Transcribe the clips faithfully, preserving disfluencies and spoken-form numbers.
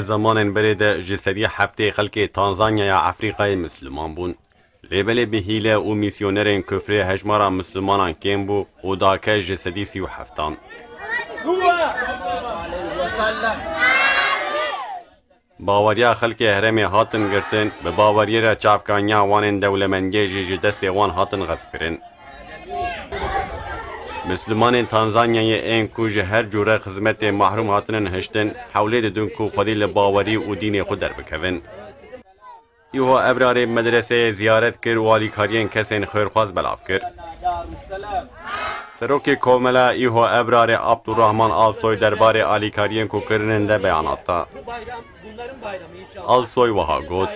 Zemanên berê de ji sedî heftê xelkê Tanzanyaya Efrîkayê Misliman bûn. Lê belê bi hîle û mîsyonerên kufrê hejmara Mislimanan kêm bû û dake ji sedî sî û heftan. Baweriya xelkê herêmê hatin girtin, bi baweriyê re çavkaniya wan ên dewlemendiyê jî ji destê wan hatin xesp kirin. Mislimanên Tanzanyayê ên ku ji her cûre xizmetê mahrum hatinin hiştin, hewlê didin ku xwedî li bawerî û dînê xwe derbikevin. Îho Ebrarê medreseyê ziyaret kir û alîkariyên kesên xêrxwaz belav kir. Serokê Komela Îho Ebrarê Abdurrahman Alsoy derbarê alîkariyên ku kirinin de beyanat da. Alsoy wiha got,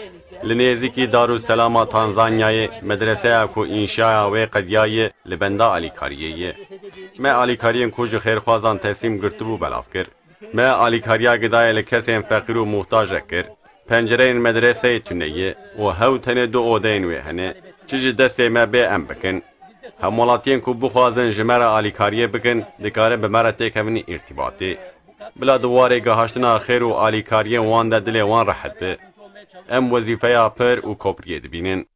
li nêzîkî Darusselama Tanzanyayê medreseya ku înşaya wê qediyaye li benda alîkariyê ye. Me alîkariyên ku ji xêrxwazan teslîm girtibû belav kir. Me alîkariya gidayê li kesên feqîr û muhtac re kir. Pencereyên medreseyê tune ye û hew tenê du odeyên wê hene. Çi ji destê me bê em bikin. Hemwelatiyên ku bixwazin ji me re alîkariyê bikin, dikarin bi me re têkevin îrtîbatê. Bila di warê gihaştina xêr û alîkariyên wan de dilê wan rehet be. Em wezîfeya pir û kopriyê dibînin.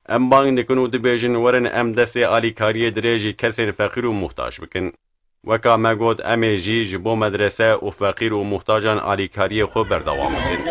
Em bang dikin û dibêjin, werin em destê alîkariyê dirêjî kesên feqîr û muhtac bikin. Weka me got, em ê jî ji bo medrese û feqîr û muhtacan alîkariyê xwe berdewam bikin.